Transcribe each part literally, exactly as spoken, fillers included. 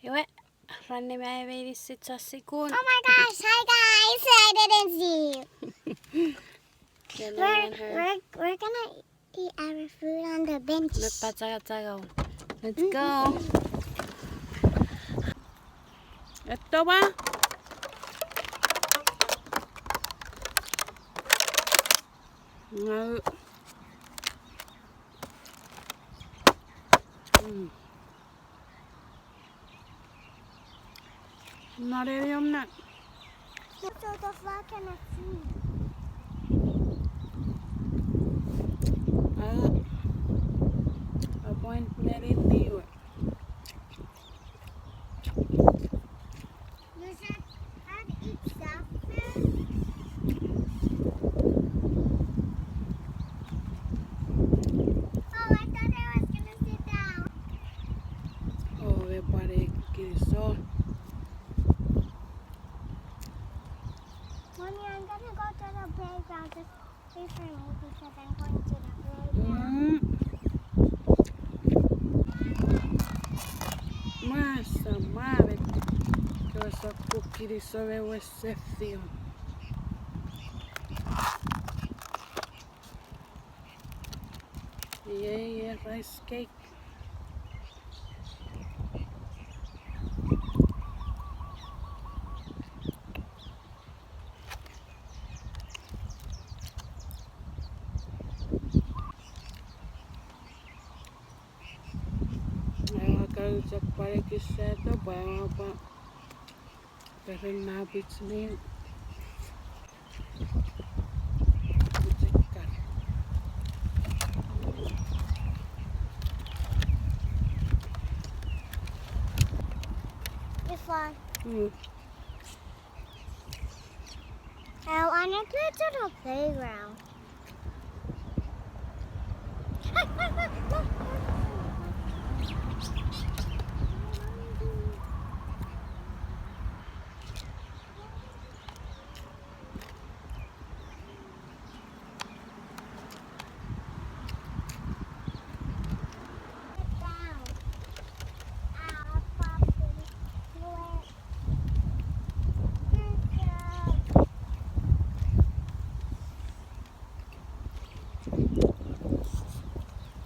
Iwe, ranne me meinisin chon sukun. Oh my gosh, hi guys, I didn't see you. We're, we're, we're gonna eat our food on the bench. Let's go. Etto ma. Ngau. Mm. Not any of that. So the frog cannot see. Uh, appointment in New York. Does that have its soft food? Oh, I thought I was gonna sit down. Oh, we pare kiso. Mommy, I'm gonna go to the playground. Just wait for me because I'm going to the playground. Mm. Masa, mare. Kiso kukkiri sove wesefio. Iei, iei rice cake. Ewa, kau chok pare kiseto, pwe ewa pwe peren napich nin. This one. Mm. I wanna go to the playground.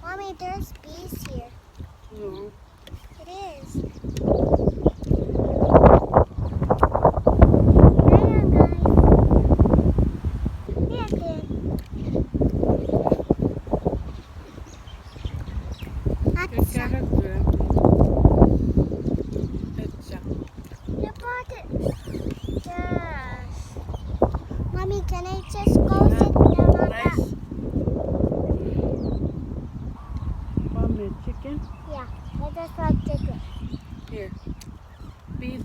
Mommy, there's bees here. No. It is. Hang on, guys. Here, kid. Atsa. Atsa. You brought it. Yes. Mommy, can I just go sit down on that? Want me chicken? Yeah, I just want chicken. Here. Beef.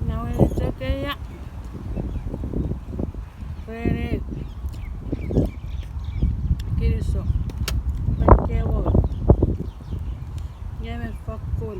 Nawe chok eia. Rene. Kinisou. Thank you, Lord. Nge me fokkun.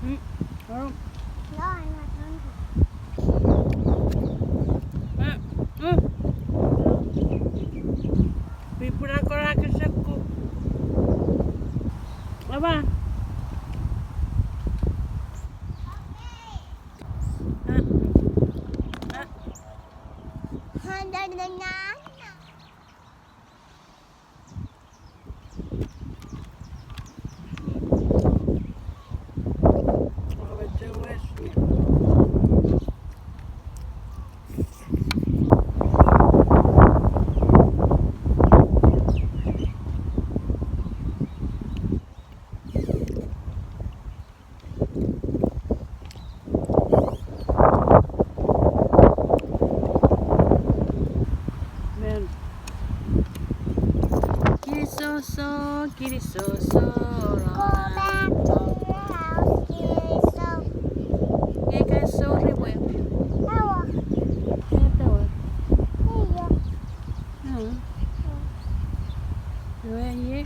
Mm, oh. No, I'm not hungry. Ah, ah. Pipura kora keseku. Baba. Ah, ah. Amen. Kinisou, kinisou. Go back to your house, kinisou. Nge ka sori we. Awa. Nge tawa. Iyo. Mm. Iwe iei,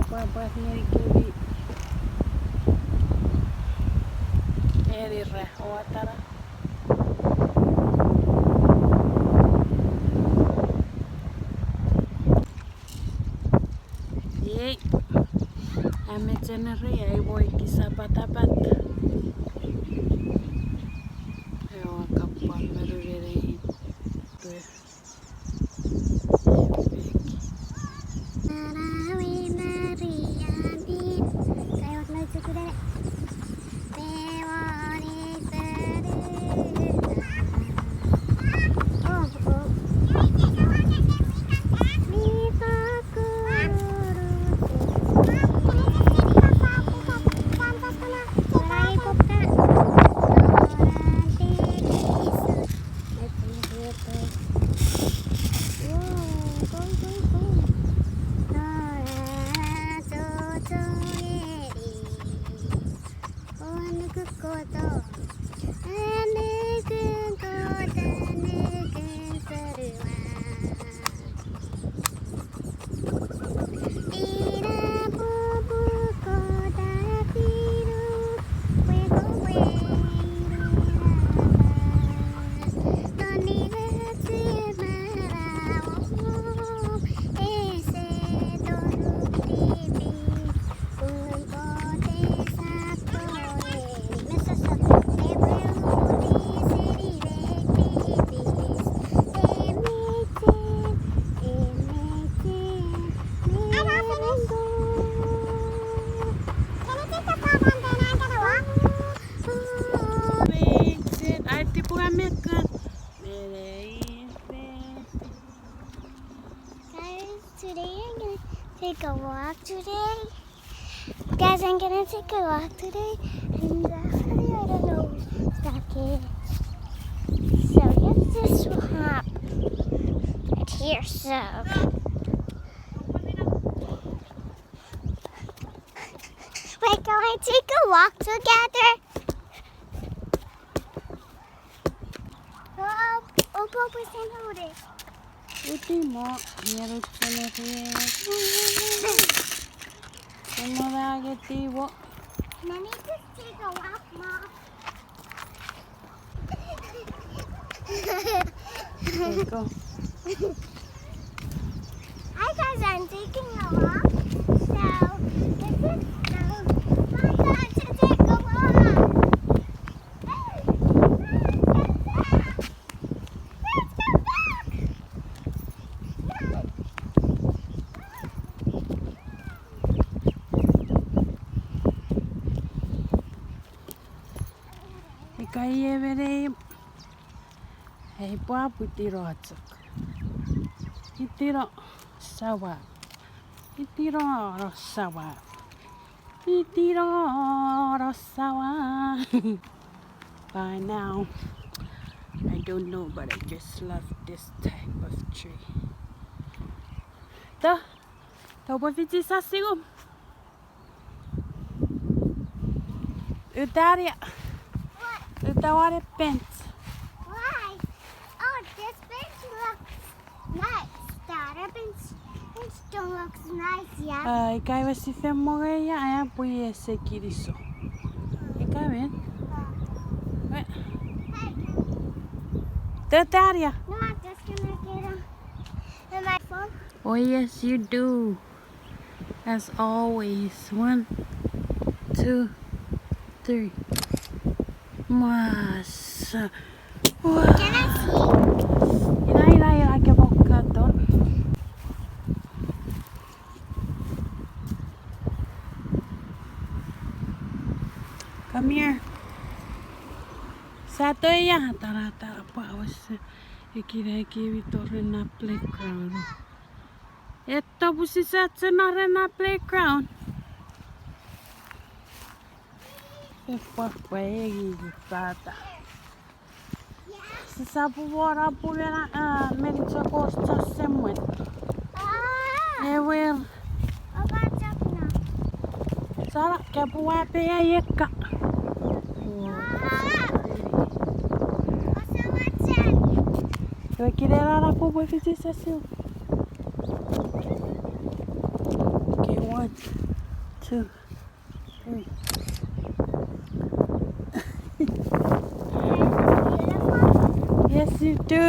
pwapwa ngeni kemi. Eni ra, oatara. Iei, a mecheneri ai woi kisapatapat. Ewa kapwa merurerei. Guys, today I'm gonna take a walk today. Guys, I'm gonna take a walk today, and definitely I don't know what's back here. So, yes, this will hop right here, so. We're going to take a walk together. Oh, oh, Papa, say no to this. Utimo, mieru tene rie. Temo lage tiwo. Let me just take a walk, Mom. There you go. Hi guys, I'm taking a walk. So, this is so fun to take a walk. Let's go back. Ika iei menei Ei pwapwa itino chok. Itino sawa. Itino no sawa. Itino no sawa. By now, I don't know, but I just love this type of tree. To, to pwe fichi sasingum. Utaria. What? Utawane bench. Why? Oh, this bench looks nice. The other bench, bench don't looks nice, yeah. Uh, ika iwe sifemongei ia, aia pwe ese kinisou. Ika men. Uh, Wait. Hey. Utaria. No, I'm just gonna get 'em in my phone. Oh, yes, you do. As always, one, two, three. Mas. Wow. Can I see? Ina, ina, ina, ke pokkaton. Come here. Sa toia, tara, tara, pwa, wasa. Ekina, ekina, mi tori na playground. Eto pwe sisap chena ren na playground. Epwe pwe egi pata. Sisap wona pwe mena, ah, meni chokos cha semwen. Ewer. Sara, kapwa pe aieka. Ewe kinena na pwe pwe fichi sasingum. Okay, one, two, three. Yes, you do. I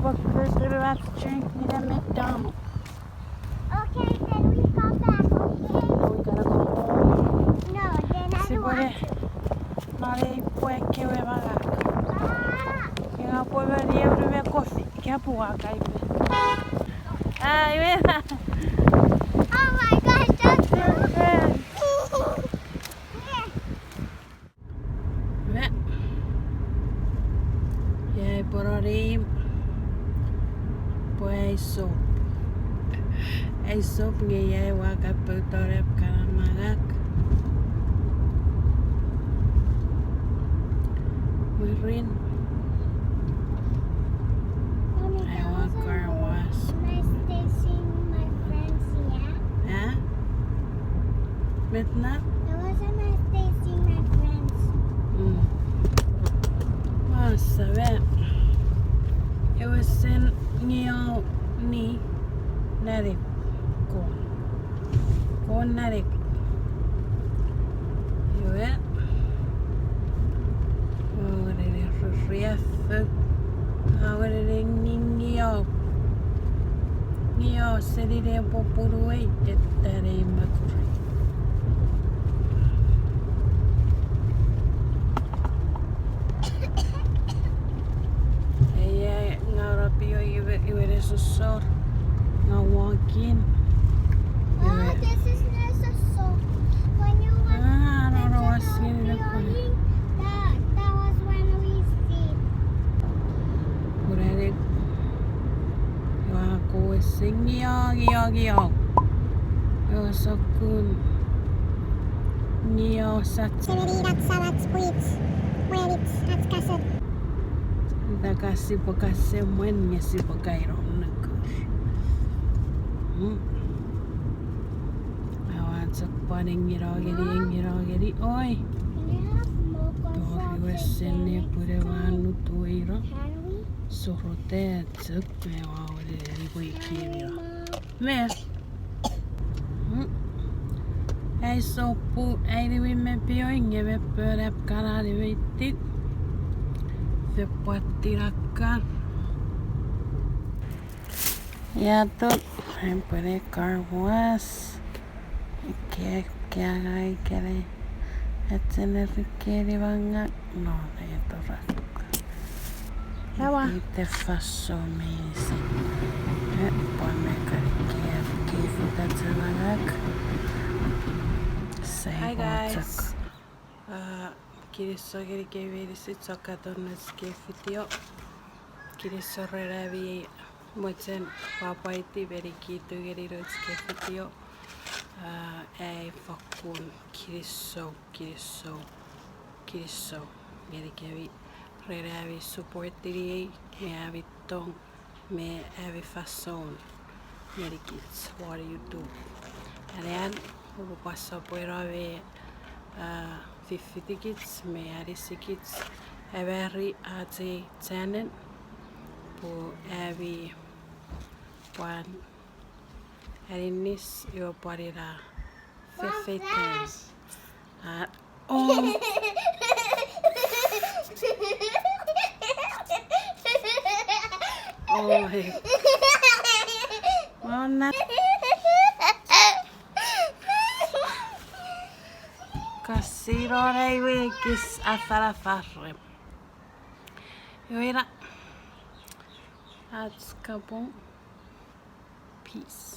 was supposed to do that drink me a McDonald's. Okay, then we go back, okay? No, we gotta go home. No, then I don't want to. Sipwene, mane pwe kewe mangak. Ah! Ina pwe meni ewe me kofi, kapwa kaipe. Ah, iwe. Oh my gosh, that's so cool. Iwe. Iei poronim. Pwe ai sop. Ai sop nge iei ua kapouton ep kana mangak. Mwirin. Mommy, that was a car wash. Nice day seeing my friends, yeah? Huh? Met na? It was a nice day seeing my friends. Mm. Ua sawe. It was sen ngio ni nani kon. Kon nani. Iwe. Awenene ririafo. Awenene ngingio. Ngio seni ne popunu ei etanei makuri. Ei, eh, nga rapio iwe, iwe ne sosor. Nga walking. Oh, this is nice and soft. When you went, ah, I don't know what's in the phone. That, that was when we sleep. Kurere. Ua kowe singio, gio, gio. Ua sokkun ngio sat. Seni dat sabat pwich. Wenit, at kasat. Ita ka sipwe kasemwen nge sipwe kairo nukur. Mm. Aua chok pwan engino ngeni, engino ngeni, oi. Tori wesen ne pwene wan nutueiro. Sorote chok me ua wene ni pwe ikimino. Me. Mm. Ai sopu, ai niwin me pioi, nge me pon ap kana niweitin. Fepwatin akkar. Ia tot, ai pwene car wash. Ke, ke angai kene. Achen erikeni manga. No, ne torak. Ewa. Ite faso meinisin. E, pwan me kari kia, kia fita tsemangak. Hi, guys. Uh, Kinisou ngenikemi meinisin chon katon nouch kei video. Kinisou ren ami mochen pwapwaiti me nikitu ngeni nouch kei video. Ah, ai fokkun kinisou, kinisou, kinisou ngenikemi ren ami support-ini ei me ami tong me ami fansoun ngenikich won YouTube. Anean, upwe pwan sopweno me, ah, fiffitikich me anisikich amari ach ei channel pwe ami pwan aninis iwe pwan ina fefeitan. Ah, oh. Oh, hey. Oh, na. Kasino na iwe kis afanafan rem. Iwe ina ach kapong. Peace.